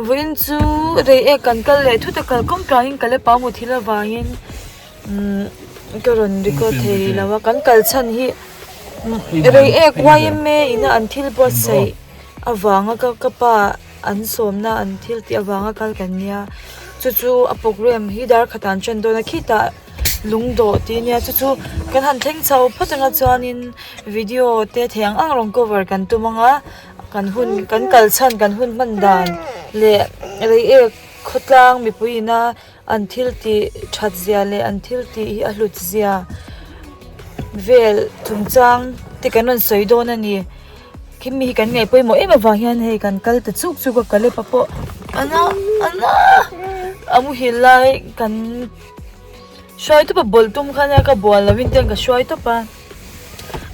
Vawiin chu rei ek kan kal leh thut a kal kawng tlangin ka la pau muthilh avangin umm ka rawn record thei lo a kan kal chhan hi rei ek yma ina an thil buatsaih avanga ka ka pa an sawmna an thil tih avanga kal kan nia chu chu a programme hi dar khatah an ṭan dawn a khitah lungdawh tih ania chu chu kan han thleng chho phawt anga chuanin video te thei ang ang rawn cover kan tum anga kan hun kan kal chhan kan hun hman dan leh rei ek khawtlang mipui ina an thil tih that zia leh an thil tih hi a hlut zia vel chungchang te kan rawn sawi dawn a ni khimi hi kan ngaih pawimawh em avang hian hei kan kal ta chuk chuk a kalepa pawh a na a na a muhil lai kan. Hruai tawp a bawlh tum kha nia ka bual lovin ten ka hruai tawp a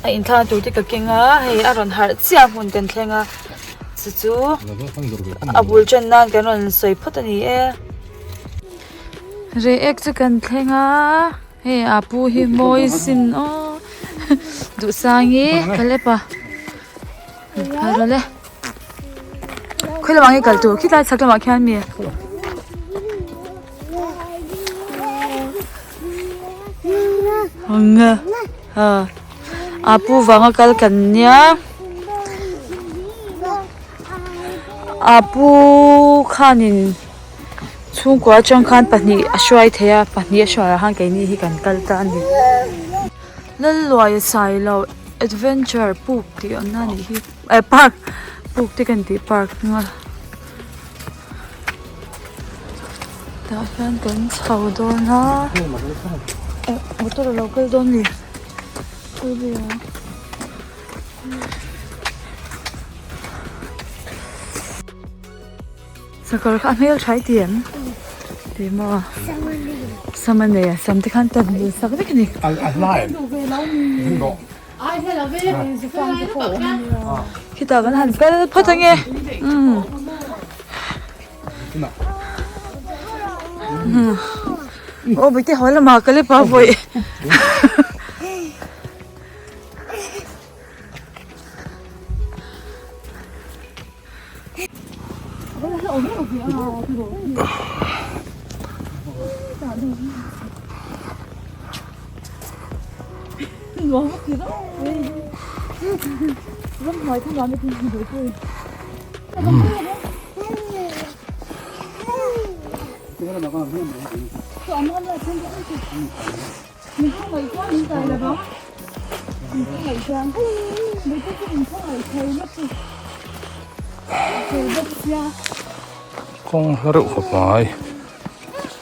a inthlak tur te ka keng a hei a rawn harh chiah a hmun kan thleng a chu chu a bul tan nan kan rawn sawi phawt a ni e reiek chu kan thleng a hei a pu hi mawi sin aw duhsangi ka lep a. Khawi lamah nge kal tur khilai chhak lamah khian mi a pu vanga kal kan nia a pu khanin chhungkua atang khan pahnih a hruai thei a pahnih a hruai ah khan keini hi kan kal ta a ni. Lalluaia Sailo adventure puk tih awmna a nih hi eh park puk te kan tih park hnung a tah hian kan chho dawn a eh motor a lo kal dawn ni Sakawr kha a hmel tha i ti em? Ti maw? Sam a nei a, sam te khan tan dun sak vek a ni. Khitah kan han kal phawt ange. Umm. Aw bawihte haw lamah ka lep a vawi. Kawng hla reuh khawp mai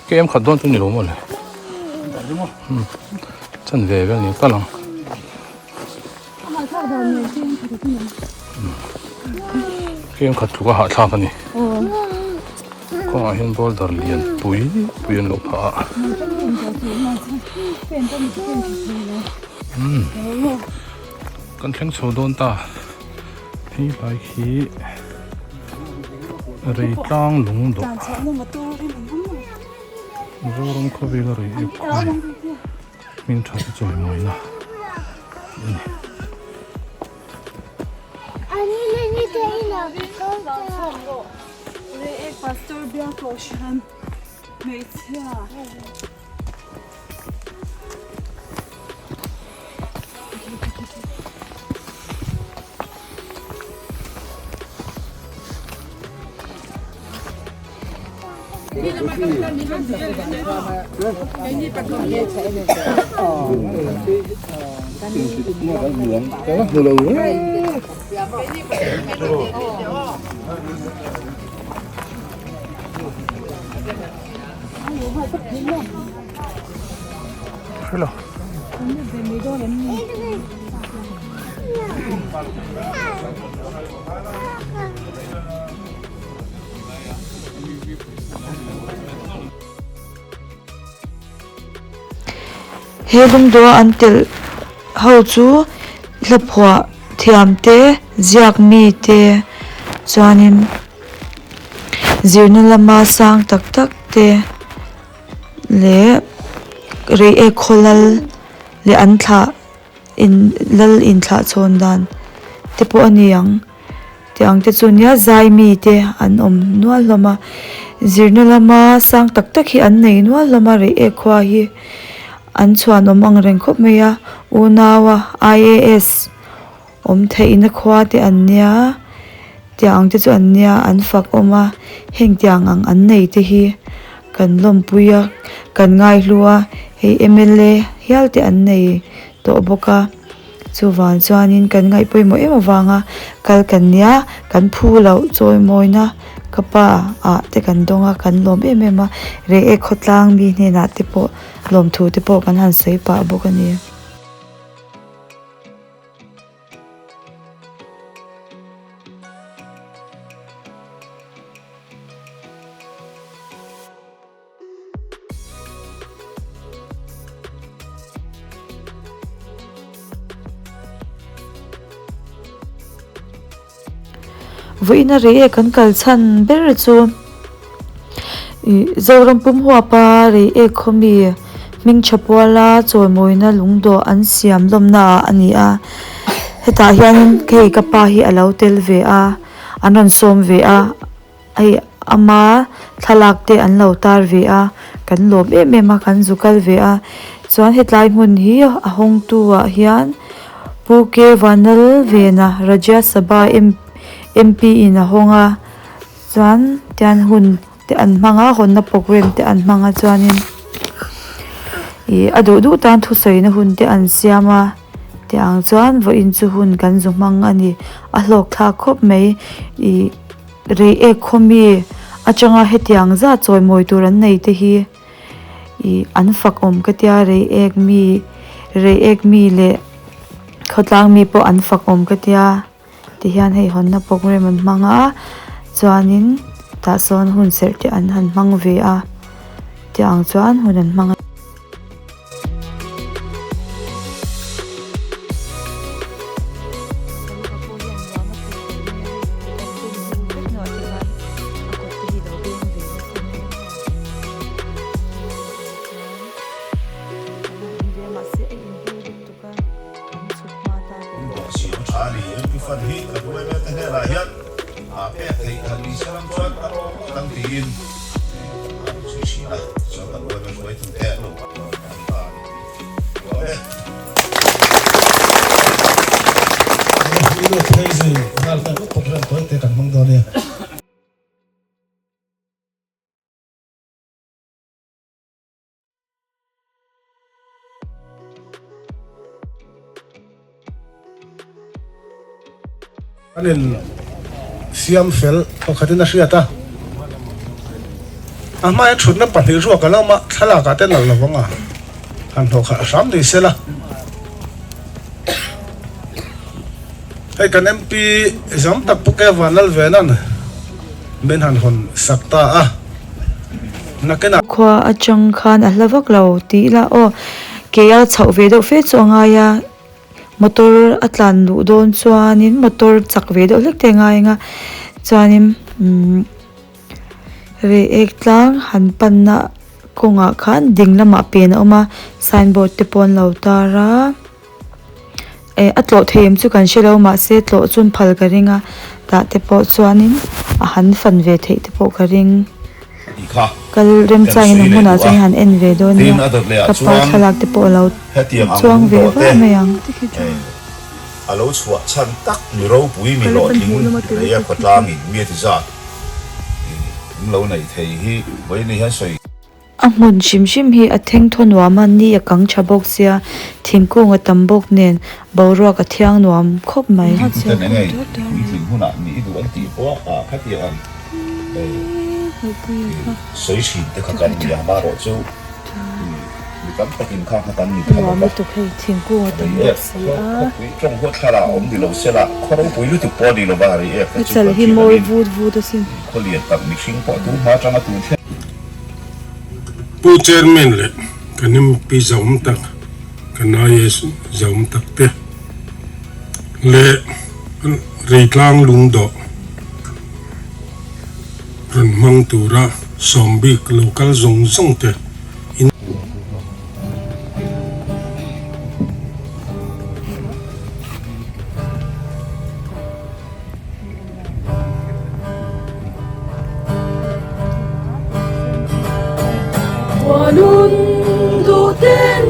kem khat dawn chu ni lo maw le chan ve vel ni kal ang kem khat tluk a hahthlak a ni kawngah hian boulder lian pui pui an lo phah a kan thleng chho dawn ta hei lai khi rei tlang lung dawh Mizoram khawvela rei ep khawi. Hming tha te chawimawina tih a ni. Hrelo. He lungdawh an telh ho chu hlaphuah thiam te ziak mi te chuanin zirna lama sang tak tak te leh reiek khawlal leh an thlah in lal inthlah chhawn dan te pawh a ni ang. Tih ang te chu nia zai mi te an awm nual hlawm a zirna lama sang tak tak hi an nei nual hlawm a Reiek khua hi an chhuan awm ang reng khawp mai a unau a I_A_S awm theihna khua te an nia tiang ang te chu an nia an fak awm a heng tiang ang an nei te hi kan lawmpui a kan ngaihlu a hei M_L_A hial te an nei tawh bawk a. Chuvang chuanin kan ngaih pawimawh em avanga kal kan nia, kan phu loh chawimawina ka pa ah te kan dawng a, kan lawm em em a, Reiek khawtlang mi hnenah te pawh lawmthu te pawh kan han sawi pah bawk a ni. Vawiin a rei e kan kal chhan ber chu ih Zoram pum huapa rei ek khaw mi hming tha puala chawimawina lungdawh an siam lawmna ah a ni a hetah hianin hei ka pa hi a lo tel ve a an rawn sawm ve a. Hei ama thlalak te an lo tar ve a kan lawm em em a kan zu kal ve a chuan hetlai hmun hi a hawng tu ah hian Pu K Vanlalvena Rajya Sabha M_P in a hawng a chuan tian hun te an hmang a hawnna programme te an hmang a chuanin ih a duh duh tan thusawi na hun te an siam a tih ang chuan vawiin chu hun kan zu hmang a ni a hlawk thlak khawp mai ih. Reiek khaw mi atanga hetiang zat chawimawi tur an nei te hi ih an fak awm ka tia reiek mi reiek mi leh khawtlang mi pawh an fak awm ka tia tihian hei hawnna programme an hmang a chuanin tah sawn hun serh te an han hmang ve a tiang chuan hun an hmang a. An in siam fel pakhatin a hriat a, a hmaia thutna pahnih ruak a lo awm a, thlalak ah te nalh lo vang a, han hlawh khalh hram ni sela. Hei kan MP zam tak Pu Kevan Lalvena'n min han hawn sak ta a, nakinah. Khua atang khan a hla vak lo tih ila aw, keia chhoh ve deuh fe chu a ngai a. Motor a tlan luh dawn chuanin motor chak ve deuh hlek te a ngai ang a chuanin umm reiek tlang han panna kawngah khan ding lamah pen a awm a signboard te pawh an lo tar a eh a tlawh thei em chu kan hre lo mahse tlawh chu an phal ka ring a tah te pawh chuanin a han fan ve theih te pawh ka ring. Kal remchangin a hmunah chuan han en ve dawn nia, ka pa thlalak te pawh a lo chuang ve vah mai ang. A lo chhuah chhan tak mi ropui mi hlawhtling rei a khawtlangin mi a ti zat in lo neih thei hi vawiin hian sawi. A hmun hrim hrim hi a thengthaw nuam a, ni a kang tha bawk sia, thingkung a tam bawk nen boruak a thiang nuam khawp mai. Tuten eng nge puitling hunah nih i duh an tih pawh a khatiang ang sawi thin te kha kan ni a, amaherawh chu mi tam takin kha kha kan ni pha lo va, rei ek khawpui tawng huat thla lah a awm ni lo se lah khaw ropui lutuk pawh a ni lo va, rei ek te chu kan thian angin khaw lian tak mihring pawh tun hma atanga tun thleng. Pu Chairman leh kan MP zahawm tak, kan IAS zahawm tak te leh Reitlang lungdawh rawn hmang tura sawm bik lo kal zawng zawng te in. Khuanun duh ten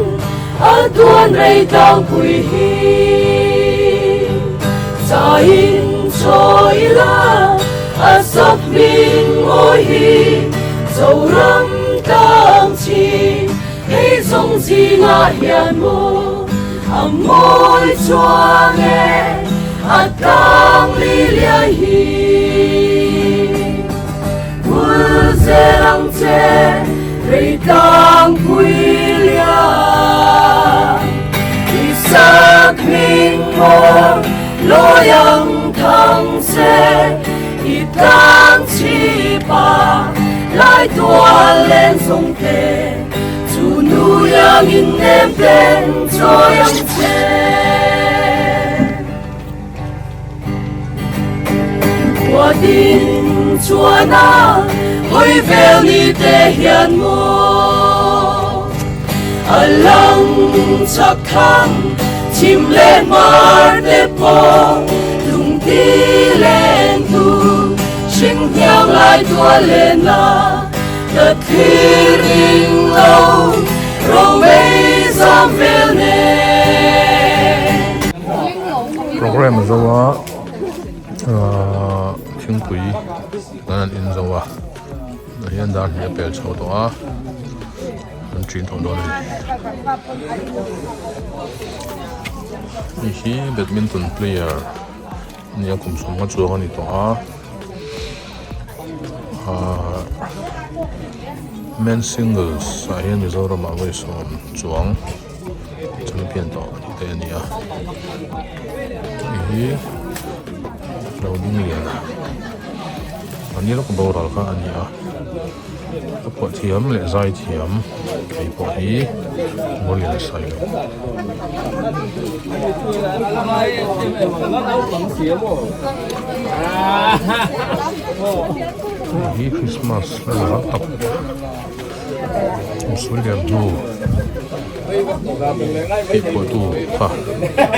a tuan rei tlangpui hi Chaiin chawi ila a sap hming mawi hi Zoram tlang chhing hei zawng zingah hian maw a mawi chuang e a tlang li liai hi. Bul zel ang che rei tlang pui lian I sak hming mawi lawi ang thang che I tlang chhip a lai tual len zawng te Chu nu iang in nem ten chawi ang che. Khua tin chuan a hawi vel ni te hian maw a lang chak thang chhim leh hmar te pawh lung ti leng tu hring hniang lai tual len la ka thlir ring lo romei zam vel nen. Program a zo a ahh thingpui kan han in zo a tah hian dar hnih a pel chho tawh a an ṭin tawh dawn a ni hei hi badminton player a ni a kum sawmnga chuang a ni tawh a ahh men singles ah hian Mizoram ah vawi sawm chuang. Champion tawh tih te a ni a hei hi lo ding lian a a ni lawk boral kha a ni a a phuah thiam leh zai thiam hei pawh hi Ngawlian Sailo. Hei hi Christmas hla lar tak. Insul lian hnu tih pawhtu kha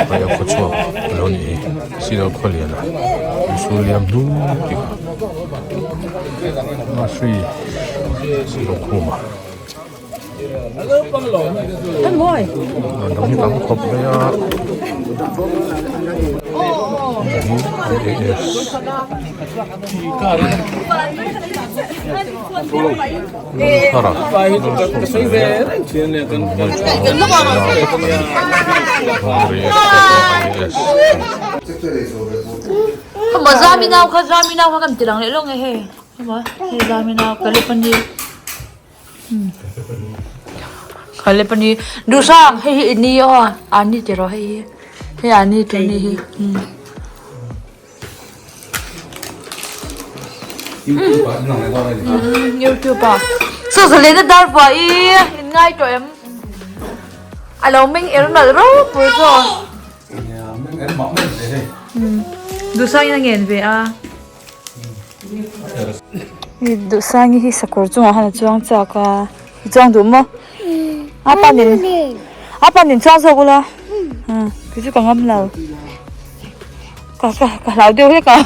Riah khaw chhuak a lo nih hi Sial khaw lian a insul liam hnu tih kha Mafri Rokhuma a dang hi tam khawp mai a hi AS. Zami nau kha zami nau kha kan ti lang leh lawng e hei hei zami nau kalepani kalepani duhsang hei hi ini aw ani ti rawh hei hi hei ani tu ni hi. YouTube ah so zalena dar pua i in ngai tawh em a lo meng er nalh ropui chaw duhsangin a ngen ve a duhsangi hi sakawr chungah khan a chuang chak a i chuang duh maw a pa nen a pa nen chuang zawk ula kei chu ka ngam lo. Ka ka ka hlau deuh hlek a.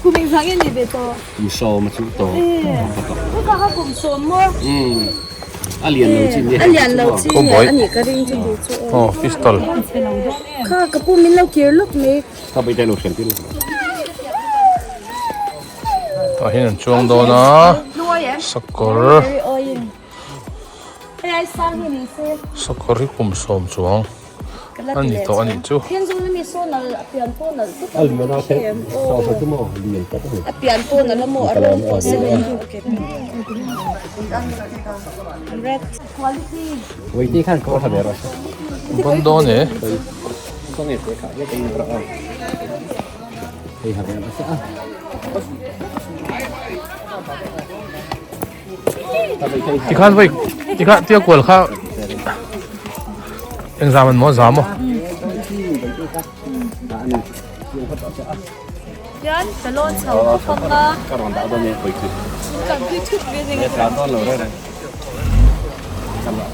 Kum engzah nge ni ve tawh? Kum sawm a chu tawh. Ka kha kum sawm maw? A lian lo chi nge? A lian lo chi nge a nih ka ring chu tu chu aw. Oh, pistol. Kha ka pu min lo kir lawk mai. Ka bei te lo hriat tir Tah hian an chuang dawn a sakawr sakawr hi kum sawm chuang a ni tawh a nih chu. Ban dawn e. Tikhan voi tikhan tia kual kha eng zam an maw zam aw. Hian ka lawn chho khawp ang a. Kan pui thut ve ning. Khawiah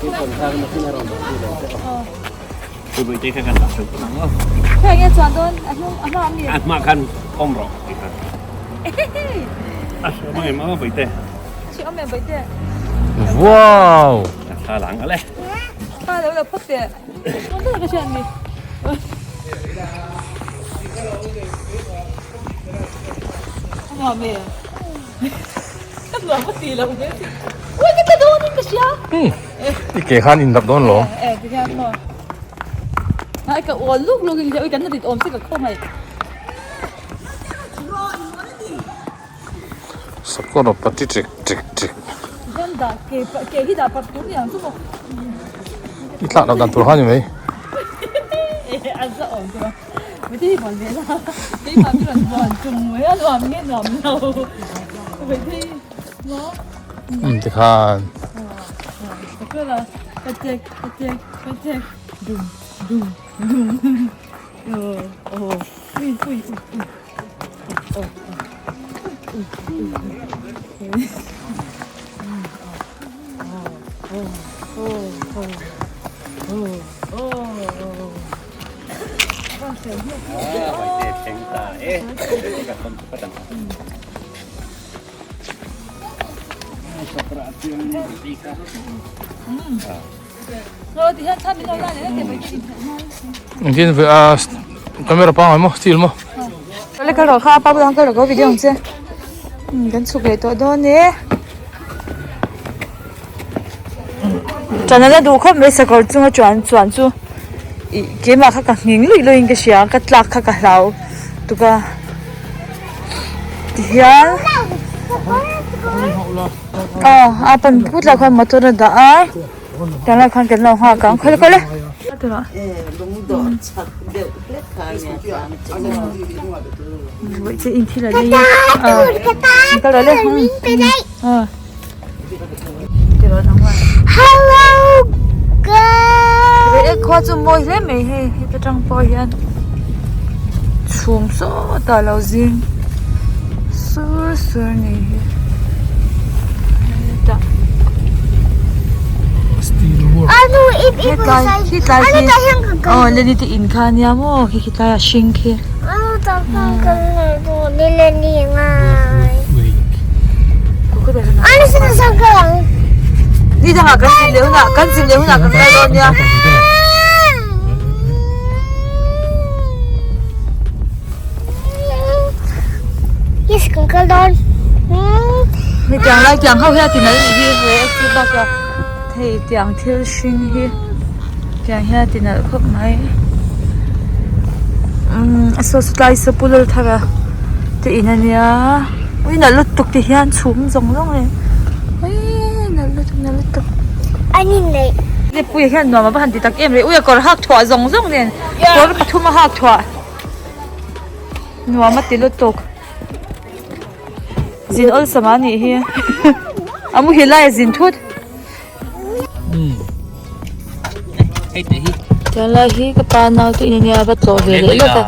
nge chuan dawn a hnung a hma ami? A hma khan awm rawh ti khan. A hre awm em aw Vaite? A hre awm em Vaite? Wow! A thla lang ale. Pa lo la phawt teh. Awm dawn ka hriat ni. A nuam e. Ka nuam ka ti lo ve. Ui ka tla dawn in ka hria. I ke khan in dap dawn lo. E ti hian maw. Ai ka ual luk luk in ui kan rit awm se ka khawngaih. Sakawr a pati ṭek ṭek ṭek. Hian dah ke ke hi dah pat tur ni ang chu maw. I tlak loh dan tur kha ni mai. E a za awm chu maw. Mite hi vawn ve la. Keimah mi rawn vawn chung mai a nuam nge nuam lo. Mite hi maw. Um tikhan. Ka la ka check ka check ka check dum dum dum. Oh oh ui ui ui ui. Oh oh ui ui ui. Oh oh oh oh oh oh. Engtin ve a camera pangngai maw steel maw. Awle ka rawh kha a pa bulah khan ka rawh video ang che kan chhuk leh tawh dawn e. Ṭan a la duh khawp mai sakawr chunga chuan chuan chu ih keimah kha ka nghing luih luih in ka hria ka tlak kha ka hlau tuk a tihian aw a pan put lah khuan motor a dah a tunah khan kan lo nghak ang khawi khawi le. Hello girl. Khua chu mawi hle mai hei heta tang pawh hian chhum sawtah lo zing sur sur ni hi hetah hetlai hetlai hi aw leni te in kha ania maw khi khi tlaiah hring khi. Ni dangah kan zin leh hunah kan zin leh hunah kan kal dawn nia. Yes, kan kal dawn. Hei tiang lai tiang ho hi a ti nal anih hi he chu bakah hei tiang thil hring hi tiang hian a ti nalh khawp mai. Umm a saw tlai saw pu lal thar a te in ania ui nalh lutuk ti hian chhum zawng zawng e uii nalh lutuk nalh lutuk. Puia hian nuam a va han ti tak em le ui a kawr hak thuah zawng zawng nen kawr pathum a hak thuah nuam a ti lutuk. Zin awlsam a nih hi a muhil lai a zin thut. Tunlai hi ka pa nau te in ania va tlawh ve leh lawk a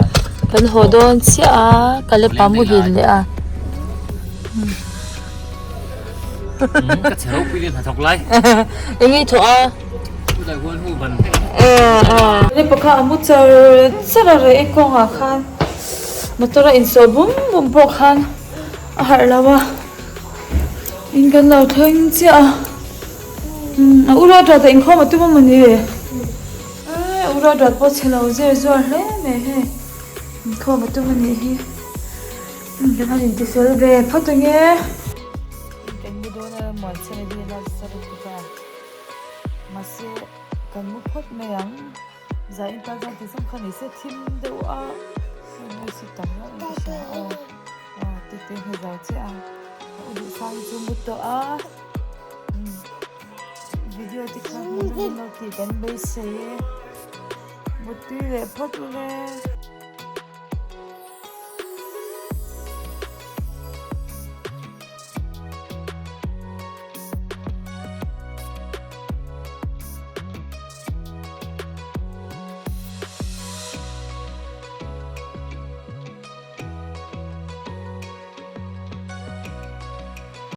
kan haw dawn chiah a ka la pa muhil leh a. Ka chhe ropui leh hnathawk lai. Eng nge i thawh a? Lepa kha a mu char char a reh kawngah khan motor a insawh bum bum pawh khan a harh lo a in kan lo thleng chiah a a u ruat ruat a inkhawm a tum a mawni e u ruat ruat pawh chhe lo zir zuar hle mai hei inkhawm a tum a nih hi kan han intifel ve phawt ange. Kan mu dawn a muanchhana hi a la sa lutuk a. Mahse kan mu phawt mai ang zah in tan chuan tihzawm kha ni se thim deuh a hei si tam reuh in ka hria aw aw ti te hne zau chiah a a u duh sang hi chu mu tawh a video te kha hmuh nawm lo tih kan beisei e mutui leh phawt ule.